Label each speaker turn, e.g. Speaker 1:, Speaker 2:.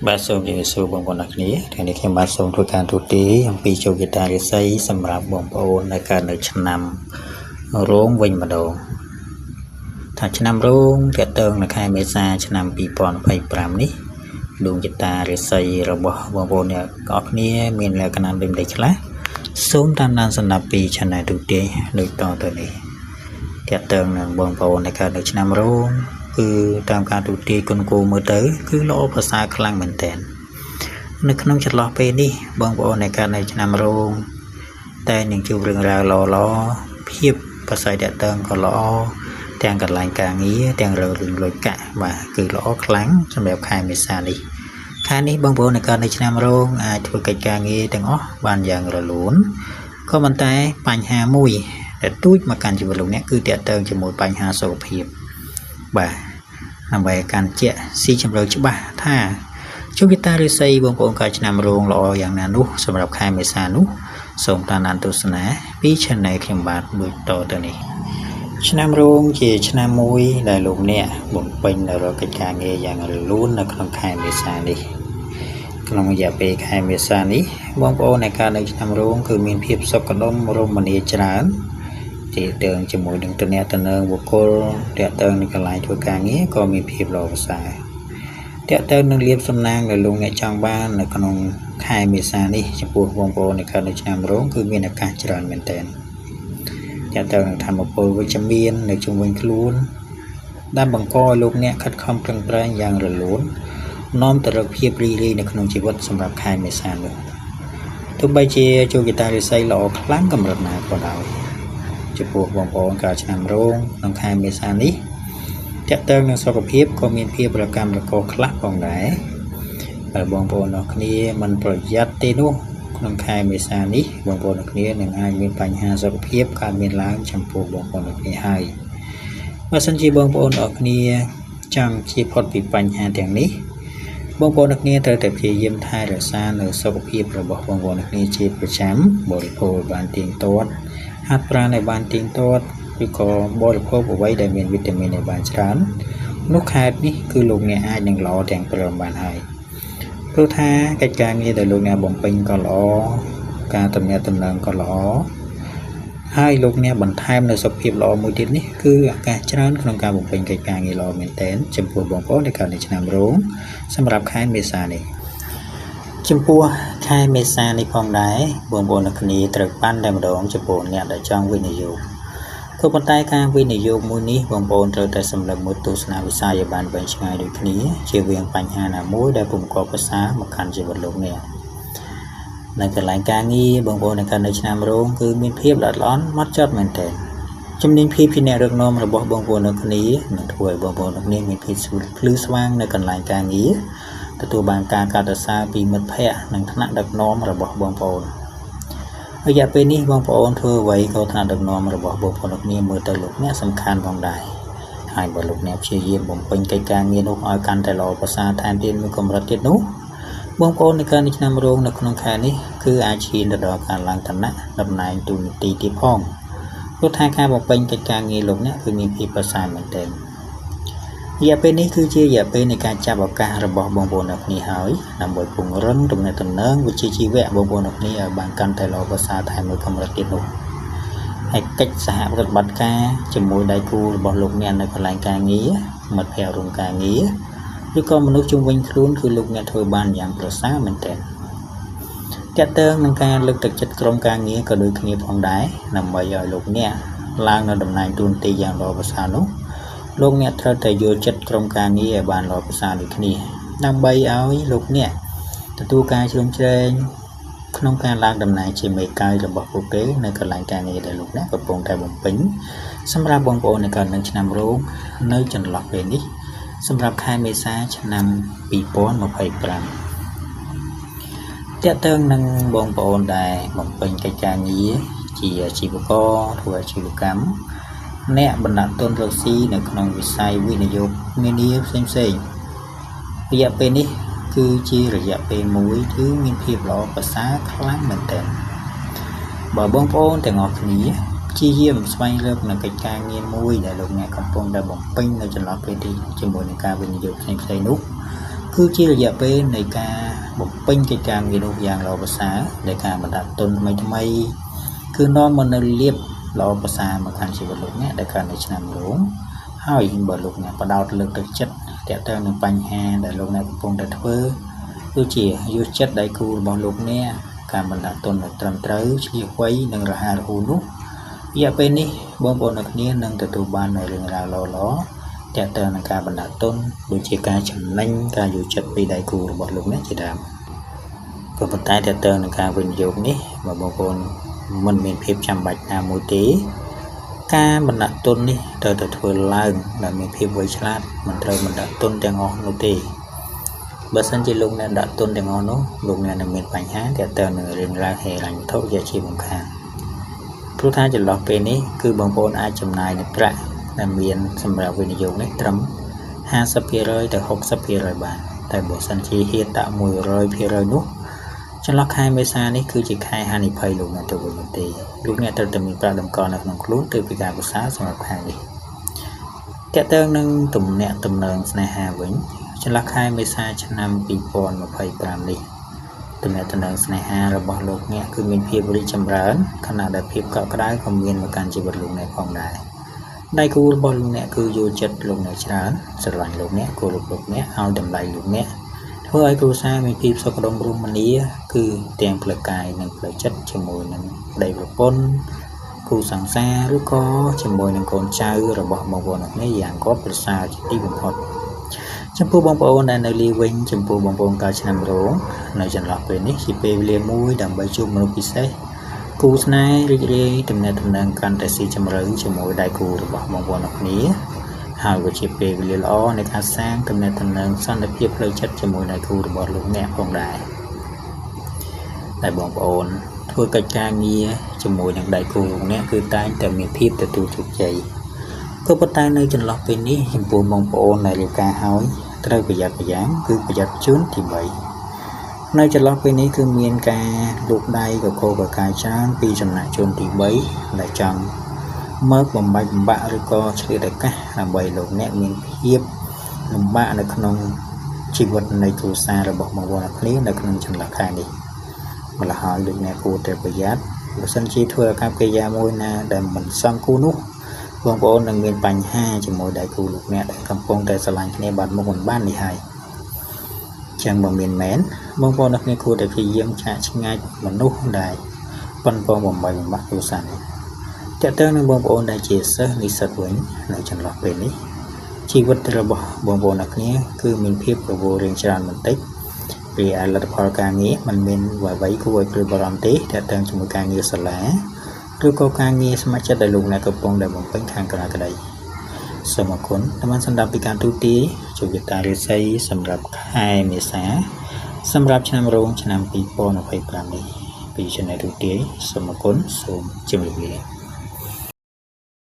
Speaker 1: បាទសូមជម្រាបសួរបងប្អូនអរគ្នាថ្ងៃនេះខ្ញុំបាទសូមធ្វើការទូទាយអំពីជោគជតារាសីសម្រាប់បងប្អូននៅកើតនៅឆ្នាំរោងវិញម្ដងថាឆ្នាំរោងតកតងនៅខែមេសាឆ្នាំ2025នេះដួងជតារាសីរបស់បងប្អូនអ្នកអរគ្នាមានលក្ខណៈដូចម្តេចខ្លះសូមតាមដានស្ដាប់ពី Channel ទូទាយដូចតទៅនេះតកតងនឹងបងប្អូនដែលកើតនៅឆ្នាំរោងគឺតាមការទូទាយគុណគូមើលទៅគឺល្អប្រសើរខ្លាំងមែនទែននៅក្នុងចន្លោះពេលនេះបងប្អូនដែលកើតនៅឆ្នាំរោងតែនឹងជួបរឿងរ៉ាវល្អៗភាពប្រស័យតកតងក៏ល្អទាំងកន្លែងការងារទាំងរឿងលុយកាក់បាទគឺល្អខ្លាំងសម្រាប់ខែមេសានេះខែនេះបងប្អូនដែលកើតនៅឆ្នាំរោងអាចធ្វើកិច្ចការងារទាំងអស់បានយ៉ាងរលូនក៏ប៉ុន្តែបញ្ហាមួយដែលទូចមកកាន់ជីវិតលោកអ្នកគឺតកតងជាមួយបញ្ហាសុខភាពបាទដើម្បីកាន់ជាក់ស៊ីជម្រៅច្បាស់ថាជោគជតាឫស្សីបងប្អូនកើតឆ្នាំរោងល្អយ៉ាងណានោះសម្រាប់ខែមេសានោះសូមតាមដានទស្សនាពី Channel ខ្ញុំបាទដូចតទៅនេះឆ្នាំរោងជាឆ្នាំមួយដែលលោកអ្នកបំពេញនៅរាល់កិច្ចការងារយ៉ាងរលូននៅក្នុងខែមេសានេះក្នុងរយៈពេលខែមេសានេះបងប្អូនដែលកើតនៅឆ្នាំរោងគឺមានភាពសុខដុមរមនាច្រើនទាក់ទងជាមួយនឹងទំនាក់ទំនងបុគ្គលទាក់ទងនឹងកន្លែងធ្វើការងារក៏មានភាពល្អប្រសើរទាក់ទងនឹងលៀបសំណាងដែលលោកអ្នកចង់បាននៅក្នុងខែមេសានេះចំពោះបងប្អូនដែលកើតនៅឆ្នាំរោងគឺមានឱកាសច្រើនមែនទែនទាក់ទងនឹងធម៌ពលវិជ្ជមាននៅជុំវិញខ្លួនដែលបង្កឲ្យលោកអ្នកខិតខំប្រឹងប្រែងយ៉ាងរលូននាំទៅរកភាពរីករាយនៅក្នុងជីវិតសម្រាប់ខែមេសានោះទោះបីជាជោគជតារាសីល្អខ្លាំងកម្រិតណាក៏ដោយចំពោះបងប្អូនកើតឆ្នាំរោងក្នុងខែមេសានេះទាក់ទងនឹងសុខភាពក៏មានភាពរកាំរកូសខ្លះផងដែរបើបងប្អូនអរគ្នាមិនប្រយ័ត្នទេនោះក្នុងខែមេសានេះបងប្អូនអរគ្នានឹងអាចមានបញ្ហាសុខភាពកើតមានឡើងចំពោះបងប្អូនអរគ្នាហើយបើសិនជាបងប្អូនអរគ្នាចង់ជៀសផុតពីបញ្ហាទាំងនេះបងប្អូនអរគ្នាត្រូវតែព្យាយាមថែរក្សានៅសុខភាពរបស់បងប្អូនអរគ្នាជាប្រចាំបរិភោគឲ្យបានទៀងទាត់ហាត់ប្រាណឲ្យបានទៀងទាត់ឬក៏បរិភោគអ្វីដែលមានវីតាមីនឲ្យបានច្រើននោះខែនេះគឺលោកអ្នកអាចនឹងល្អទាំងព្រមបានហើយព្រោះថាកិច្ចការងារដែលលោកអ្នកបំពេញក៏ល្អការទំនាក់ទំនងក៏ល្អហើយលោកអ្នកបន្ថែមនៅសុខភាពល្អមួយទៀតនេះគឺឱកាសច្រើនក្នុងការបំពេញកិច្ចការងារល្អមែនទែនចំពោះបងប្អូនដែលកើតនៅឆ្នាំរោងសម្រាប់ខែមេសានេះចំពោះខែមេសានេះផងដែរបងប្អូនអ្នកគ្នាត្រូវប៉ាន់តែម្ដងចំពោះអ្នកដែលចង់វិនិយោគក៏ប៉ុន្តែការវិនិយោគមួយនេះបងប្អូនត្រូវតែសម្លឹងមើលទស្សនវិស័យឲ្យបានវែងឆ្ងាយដូចគ្នាជៀសវាងបញ្ហាណាមួយដែលពុំកប្រសើរមកកាន់ជីវិតលោកអ្នកនៅកន្លែងការងារបងប្អូនដែលកើតនៅឆ្នាំរោងគឺមានភាពល្អិតល្អន់ម៉ត់ចត់មែនទែនជំនាញភាពជាអ្នកដឹកនាំរបស់បងប្អូននៅគ្នានឹងធ្វើឲ្យបងប្អូននៅគ្នាមានភាពភ្លឺស្វាងនៅកន្លែងការងារទទួលបានការកោតសរសើរពីមិត្តភ័ក្តិនិងថ្នាក់ដឹកនាំរបស់បងប្អូនរយៈពេលនេះបងប្អូនធ្វើអ្វីក៏ថ្នាក់ដឹកនាំរបស់បងប្អូនគ្នាមើលទៅលោកអ្នកសំខាន់ផងដែរហើយបើលោកអ្នកព្យាយាមបំពេញកិច្ចការងារនោះឲ្យកាន់តែល្អប្រសើរថែមទៀតមួយកម្រិតទៀតនោះបងប្អូនในការឆ្នាំរោងនៅក្នុងខែនេះគឺអាចឈានទៅដល់ការឡើងឋានៈតំណែងតួនាទីទៀតផងព្រោះថាការបំពេញកិច្ចការងារលោកអ្នកគឺមានភាពប្រសើរមែនទែនរយៈពេលនេះគឺជារយៈពេលនៃការចាប់ឱកាសរបស់បងប្អូនអ្នកគ្នាហើយដើម្បីពង្រឹងទំនាក់ទំនងវិជ្ជាជីវៈបងប្អូនអ្នកគ្នាឲ្យបានកាន់តែល្អប្រសើរថែមមួយកម្រិតទៀតនោះហើយកិច្ចសហប្រតិបត្តិការជាមួយដៃគូរបស់លោកអ្នកនៅកន្លែងការងារមិត្តភ័ក្តិរួមការងារឬក៏មនុស្សជុំវិញខ្លួនគឺលោកអ្នកធ្វើបានយ៉ាងប្រសើរមែនទែនទាក់ទងនឹងការលើកទឹកចិត្តក្រុមការងារក៏ដូចគ្នាផងដែរដើម្បីឲ្យលោកអ្នកឡើងនៅតំណែងតួនាទីយ៉ាងល្អប្រសើរនោះលោកអ្នកត្រូវតែយល់ចិត្តក្រុមការងារឲ្យបានល្អប្រសើរដូចគ្នាដើម្បីឲ្យលោកអ្នកទទួលការជ្រោមជ្រែងក្នុងការឡើងតំណែងជាមេកាយរបស់ពួកគេនៅកន្លែងការងារដែលលោកអ្នកកំពុងតែបំពេញសម្រាប់បងប្អូននៅកើតនឹងឆ្នាំរោងនៅចន្លោះពេលនេះសម្រាប់ខែមេសាឆ្នាំ2025ទាក់ទងនឹងបងប្អូនដែលបំពេញកិច្ចការងារជាអាជីវករធ្វើអាជីវកម្មអ្នកបណ្ដាក់ទុនរកស៊ីនៅក្នុងវិស័យវិនិយោគនានាផ្សេងៗរយៈពេលនេះគឺជារយៈពេលមួយគឺមានភាពល្អប្រសើរខ្លាំងមែនទែនបើបងប្អូនទាំងអស់គ្នាព្យាយាមស្វែងរកនៅកិច្ចការងារមួយដែលលោកអ្នកកំពុងតែបំពេញនៅចន្លោះពេលនេះជាមួយនឹងការវិនិយោគផ្សេងៗនោះ គឺជារយៈពេលនៃការបំពេញកិច្ចការងារនោះយ៉ាងល្អប្រសើរដែលការបណ្ដាក់ទុនថ្មីៗគឺនាំមកនូវលាភល្អប្រសើរមកកាន់ជីវិតលោកអ្នកដែលកើតនៅឆ្នាំរោងហើយបើលោកអ្នកបដោតលើកទឹកចិត្តទាក់ទងនឹងបញ្ហាដែលលោកអ្នកកំពុងតែធ្វើដូចជាយកចិត្តដៃគូរបស់លោកអ្នកការបណ្ដាក់ទុនឲ្យត្រឹមត្រូវឆ្លៀសវៃនិងរហ័សរហួននោះរយៈពេលនេះបងប្អូនអ្នកគ្នានឹងទទួលបាននូវរឿងរ៉ាវល្អៗទាក់ទងនឹងការបណ្ដាក់ទុនដូចជាការចំណេញការយកចិត្តពីដៃគូរបស់លោកអ្នកជាដើមក៏ប៉ុន្តែទាក់ទងនឹងការវិនិយោគនេះបើបងប្អូនមិនមានភាពចាំបាច់ណាមួយទេការបណ្ដាក់ទុននេះត្រូវតែធ្វើឡើងដោយមានភាពវៃឆ្លាតមិនត្រូវបណ្ដាក់ទុនទាំងអស់នោះទេបើសិនជាលោកអ្នកដាក់ទុនទាំងអស់នោះលោកអ្នកនឹងមានបញ្ហាទាក់ទងនឹងរឿងរ៉ាវហិរញ្ញវត្ថុជាជាបំខានព្រោះថាចន្លោះពេលនេះគឺបងប្អូនអាចចំណាយនៅប្រាក់ដែលមានសម្រាប់វិនិយោគនេះត្រឹម 50% ទៅ 60% បានតែបើសិនជាហ៊ានដាក់ 100% នោះចន្លោះខែមេសានេះគឺជាខែហានិភ័យលោកអ្នកទៅវិញនោះទេលោកអ្នកត្រូវតែមានប្រាក់តម្កល់នៅក្នុងខ្លួនទើបពីការប្រសើរសម្រាប់ខែនេះទាក់ទងនឹងទំនាក់ទំនងស្នេហាវិញចន្លោះខែមេសាឆ្នាំ2025នេះទំនាក់ទំនងស្នេហារបស់លោកអ្នកគឺមានភាពរីកចម្រើនខណៈដែលភាពកក់ក្ដៅក៏មានមកកាន់ជីវិតលោកអ្នកផងដែរដៃគូរបស់លោកអ្នកគឺយល់ចិត្តលោកអ្នកច្រើនស្រឡាញ់លោកអ្នកគោរពលោកអ្នកឲ្យតម្លៃលោកអ្នកធ្វើឲ្យគ្រួសារមានភាពសុខដុមរមនាគឺទាំងផ្លូវកាយនិងផ្លូវចិត្តជាមួយនឹងប្តីប្រពន្ធគូសង្សារឬក៏ជាមួយនឹងកូនចៅរបស់បងប្អូនអ្នកនេះយ៉ាងកប់ប្រសើរជាទីបំផុតចំពោះបងប្អូនដែលនៅលីវិញចំពោះបងប្អូនកើតឆ្នាំរោងនៅចន្លោះពេលនេះជាពេលវេលាមួយដើម្បីជួបមនុស្សពិសេសគូស្នេហ៍រីករាយទំនាក់ទំនងកាន់តែស៊ីជម្រៅជាមួយដៃគូរបស់បងប្អូនអ្នកគ្នាហើយក៏ជាពេលវេលាល្អនៃការសាងទំនាក់ទំនងសន្តិភាពផ្លូវចិត្តជាមួយដៃគូរបស់លោកអ្នកផងដែរតែបងប្អូនធ្វើកិច្ចការងារជាមួយនឹងដៃគូលោកអ្នកគឺតែងតែមានភាពទទួលជោគជ័យក៏ប៉ុន្តែនៅចន្លោះពេលនេះចំពោះបងប្អូនដែលរៀបការហើយត្រូវប្រយ័ត្នប្រយែងគឺប្រយ័ត្នជូនទី3នៅចន្លោះពេលនេះគឺមានការលូកដៃកកកកាយច្រើនពីសំណាក់ជនទី3ដែលចង់មកបំបាច់បំបាក់ឬក៏ឆ្លៀតឱកាសដើម្បីលោកអ្នកមានភាពលំបាកនៅក្នុងជីវិតនៃគ្រួសាររបស់បងប្អូនគ្នានៅក្នុងចន្លោះខែនេះម្ល៉េះហើយលោកអ្នកគួរតែប្រយ័ត្នបើសិនជាធ្វើអាកប្បកិរិយាមួយណាដែលមិនសមគួរនោះបងប្អូននឹងមានបញ្ហាជាមួយដៃគូលោកអ្នកដែលកំពុងតែស្រឡាញ់គ្នាបាត់មុខមិនបាននេះហើយចឹងបើមានមែនបងប្អូនអ្នកគ្នាគួរតែព្យាយាមចាកឆ្ងាយមនុស្សដែលប៉ុនប៉ងបំបីបំបាក់គ្រួសារនេះទាក់ទងនឹងបងប្អូនដែលជាសិស្សនិស្សិតវិញនៅចន្លោះពេលនេះជីវិតរបស់បងប្អូនអ្នកគ្នាគឺមានភាពរវល់រៀងច្រើនបន្តិចពីឯលទ្ធផលការងារមិនមានអ្វីគួរឲ្យព្រួយបារម្ភទេទាក់ទងជាមួយការងារសាលាឬក៏ការងារស្ម័គ្រចិត្តដែលលោកអ្នកកំពុងតែបំពេញខាងក្រៅក្តីសូមអរគុណដែលបានស្ដាប់ពីការទូទាយជោគវាតារាសីសម្រាប់ខែមេសាសម្រាប់ឆ្នាំរោងឆ្នាំ2025នេះពី Channel ទូទាយសូមអរគុណសូមជម្រាបលា